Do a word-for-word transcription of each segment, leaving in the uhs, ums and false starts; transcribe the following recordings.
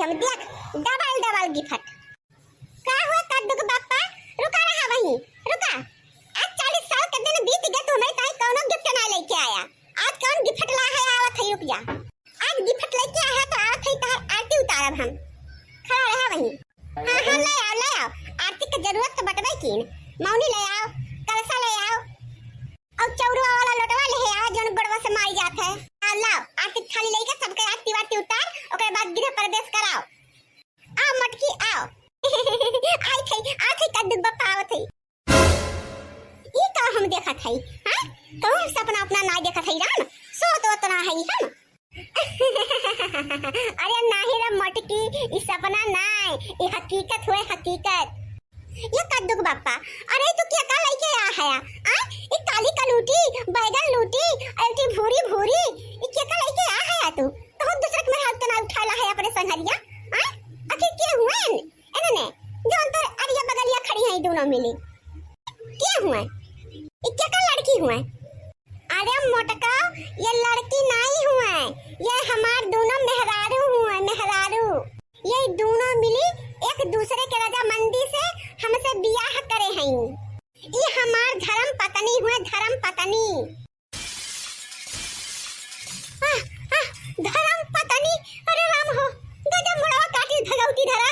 हम देख, डबल डबल गिफ्ट। का हुआ कद्दू के बापा? रुका रहा वहीं, रुका। आज चालीस साल के दिन बीत गए, तू हमरे ताई कौनो गिफ्ट ना लेके आया। आज कौन गिफ्ट ला है, आवत है, रुक जा। आज गिफ्ट लेके आया है तो आवत है, तहार आरती उतारब हम। खड़ा रहा वहीं। हाँ, हाँ, ले आओ, ले आओ। आरती के जरूरत तो बटबे कीन। मौनी ले आओ, कलसा ले आओ। और चौरवा वाला लोटवा ले आओ, जौन गोड़वा से मारी जात है। आ, लाओ, आरती थाली लेके सबके आरती वारती उतार, ओकरे बाद गृह प्रवेश कराओ। आओ मोटकी, आओ। आई थई, आई थई, कद्दू बप्पा आवत है। ई का हम देखत हई, हाँ? कहूँ हम सपना अपना ना देखत हई राम, सोत ओत ना हई हम। अरे नाही रे मोटकी, ई सपना नाय, ई हकीकत हुए, हकीकत। ये कद्दू के बापा, अरे तू क्या का लेके आ है? आ? ई काली कलूटी, बैगन लूटी, अल्टी भूरी भूरी, ई क्या का लेके आ है तू? कहूँ दूसरे के मेहरारू के ना उठाला है अपने संघरिया, आ? आखिर के हुए? एने ने, जौन तोर अरिया बगलिया खड़ी हैं, ई दोनों मिली। के हुए? ई केकर लड़की हुए? अरे मोटका, ये लड़की नाई हुए, ये हमार दोनों मेहरारू हुए, मेहरारू। ये दोनों मिली एक दूसरे के रजामंदी से हमसे बियाह करे हैं। ई हमार धर्म पत्नी हुए, धर्म पत्नी। आह, आह, धर्म पत्नी, अरे राम हो, गजब मुड़वा काटी भगवती धरा।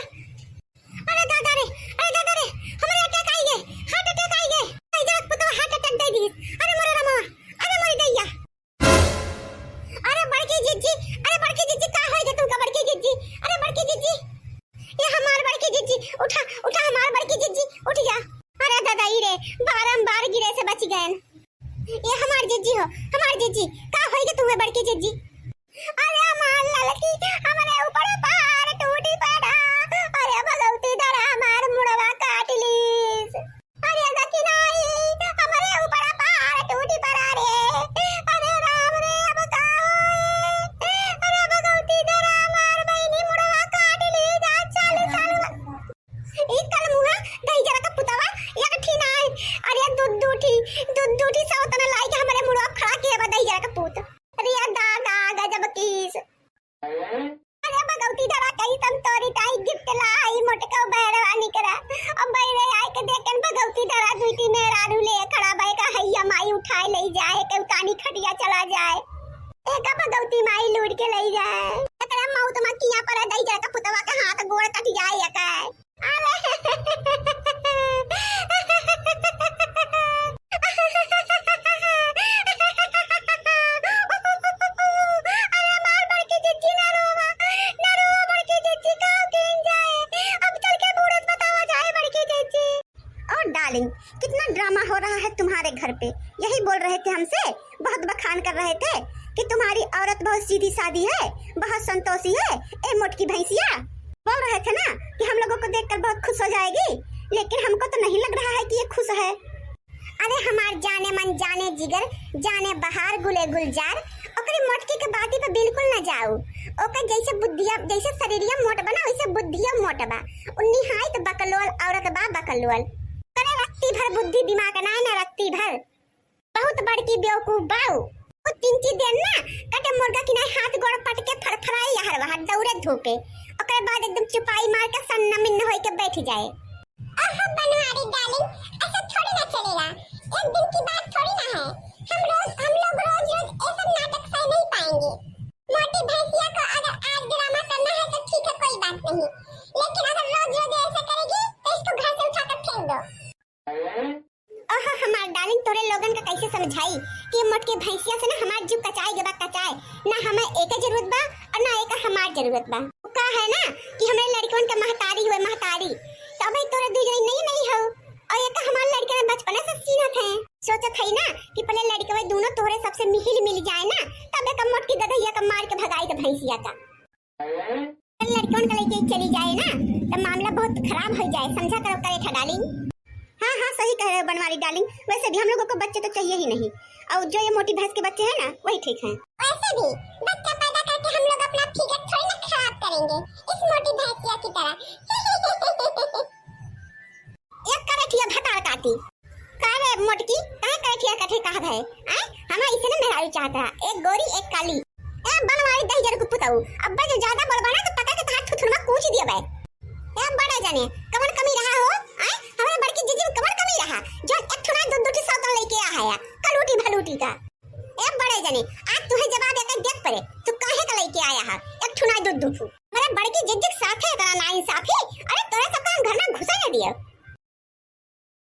अरे दादा रे, अरे दादा रे, हमरे attack आई गए, heart attack आई गए। ऐ जात पुतवा heart attack दे दी। अरे मोरे रामा, अरे मोरी दैया। अरे बड़की जिज्जी, अरे बड़की जिज्जी, का होई गए तुमका बड़की जिज्जी? अरे बड़की जिज्जी, ये हमार बड़की जिज्जी, उठा, उठा हमार बड़की जिज्जी, उठ जा। अरे दादा, ई रे, बारंबार गिरे से बच गए। ये हमार जिज्जी हो, हमार जिज्जी, का होई गए तुम्हें बड़की जिज्जी? अरे हमार ललकी, हमरे ऊपर पहाड़ टूटी पड़ा। अरे भगवती धरा हमार मुड़वा काट लीस। अरे दखिनाई, हमरे ऊपर पहाड़ टूटी पड़ा रे। अरे राम रे, अब का होई? अरे भगवती धरा हमार बहिनी मुड़वा काट लीस। आज चालीस साल ई कलमुहा दहिजरा का पुतवा एक ठी नाय, अरे दू दू ठी, दू दू ठी सौतन लाई के हमरे मुड़वा खड़ा किहे बा दहिजरा का पूत। अरे दादा गजब कीस। अरे भगवती धरा कही तम तोरी ताई gift लाई मोटका बैरवा निकरा। अब बैरे आए के देखेन भगवती धरा दुई ठी मेहरारू ले खड़ा बा, एक हैया माई उठाए ले जाए के उतानी खटिया चला जाए। एका भगवती माई लूट के ले जाए। एकरा मौत मा किया पर दहिजरा का पुतवा के हाथ गोड़ कट जाए एका। अरे। अरे मार बड़की जिज्जी, ना रोवा, ना रोवा बड़की जिज्जी, का कीन जाए? अब चल के मूरत बतावा जाए बड़की जिज्जी। और darling, कितना drama हो रहा है तुम्हारे घर पे। यही बोल रहे थे हमसे, बहुत बखान कर रहे थे कि तुम्हारी औरत बहुत सीधी सादी है, बहुत संतोषी है। ए मोटकी भैंसिया, बोल रहे थे ना कि हम लोगों को देखकर बहुत खुश हो जाएगी, लेकिन हमको तो नहीं लग रहा है कि ये खुश है। अरे हमार जाने मन, जाने जिगर, जाने बहार, गुले गुलजार, ओकरी मोटकी के बाती पे बिल्कुल ना जाऊ। ओकर जैसे बुद्धिया, जैसे शरीरिया मोट बा ना, वैसे बुद्धिया मोट बा। उ निहायत बकलोल औरत बा, बकलोल। करे रत्ती भर बुद्धि दिमाग ना है ना, रत्ती भर। बहुत बड़की बेवकूफ बाऊ। वो तिनकी देर ना कटे मुर्गा की नाई हाथ गोड़ पटके फरफराए यहर वहर दौड़े धूपे। ओकरे बाद एकदम चुपाई मार के सन्ना मिन्न होई के बैठ जाए। ओहो बनवारी darling, ऐसा थोड़ी ना चलेगा। एक दिन की बात थोड़ी ना है। हम रोज, हम लोग रोज रोज ये सब नाटक सह नहीं पाएंगे। मोटी भैंसिया को अगर आज drama करना है तो ठीक है, कोई बात नहीं, लेकिन अगर रोज रोज ऐसा करेगी तो इसको घर से उठाकर फेंक दो। ओहो हमार darling, तोरे लोगन का कैसे समझाई कि मोटकी भैंसिया से ना हमार जीव कचाए गबा कचाए, ना हमें एके जरूरत बा और ना एका हमार जरूरत बा। उ का है ना कि हमरे लड़कवन का महतारी हुए महतारी, तो भाई तोरे दू जनी नहीं नहीं हो और एका हमार लड़के में बचपने से सीनत है। सोचत है ना कि पहले लड़कवे दोनों तोरे सबसे मिहिल मिल जाए ना, तब एका मोटकी गदहिया का मार के भगाई तो भैंसिया का। लड़कवन का लेके चली जाए ना, तो मामला बहुत खराब हो जाए, समझा करो करेठा darling। हाँ, हाँ, सही कह रहे हो बनवारी darling, वैसे भी हम लोगों को बच्चे तो चाहिए ही नहीं, और जो ये मोटी भैंस के बच्चे हैं ना, वही ठीक हैं। वैसे भी बच्चा पैदा करके हम लोग अपना figure थोड़ी ना खराब करेंगे इस मोटी भैंसिया की तरह। एक करेठिया भतार काटी। का रे मोटकी, काहे करेठिया कथे कहत है? आय, हमें इसे ना मेहरारू चाहत रहा, एक गोरी, एक काली। ए बनवारी दहिजर को पुताऊ, अब जो ज्यादा बोलबा ना तो पकड़ के तहार थुथुनमा दिया बे। ए बड़े जने, कवन कमी रहा हो? आय, हमरे बड़की जिज्जी में कवन कमी रहा? जो एक ठो ना दू दू ठो सौतन लेके आ है, कलूटी भलूटी का। ए बड़े जने, आज तुहे जवाब एक देख पड़े, तू काहे का लेके आया है एक ठो ना दू दू ठो? हमरे बड़की जिज्जी के साथे इतना नाइंसाफी, अरे तोरे सबका हम घर में घुसे न दिए।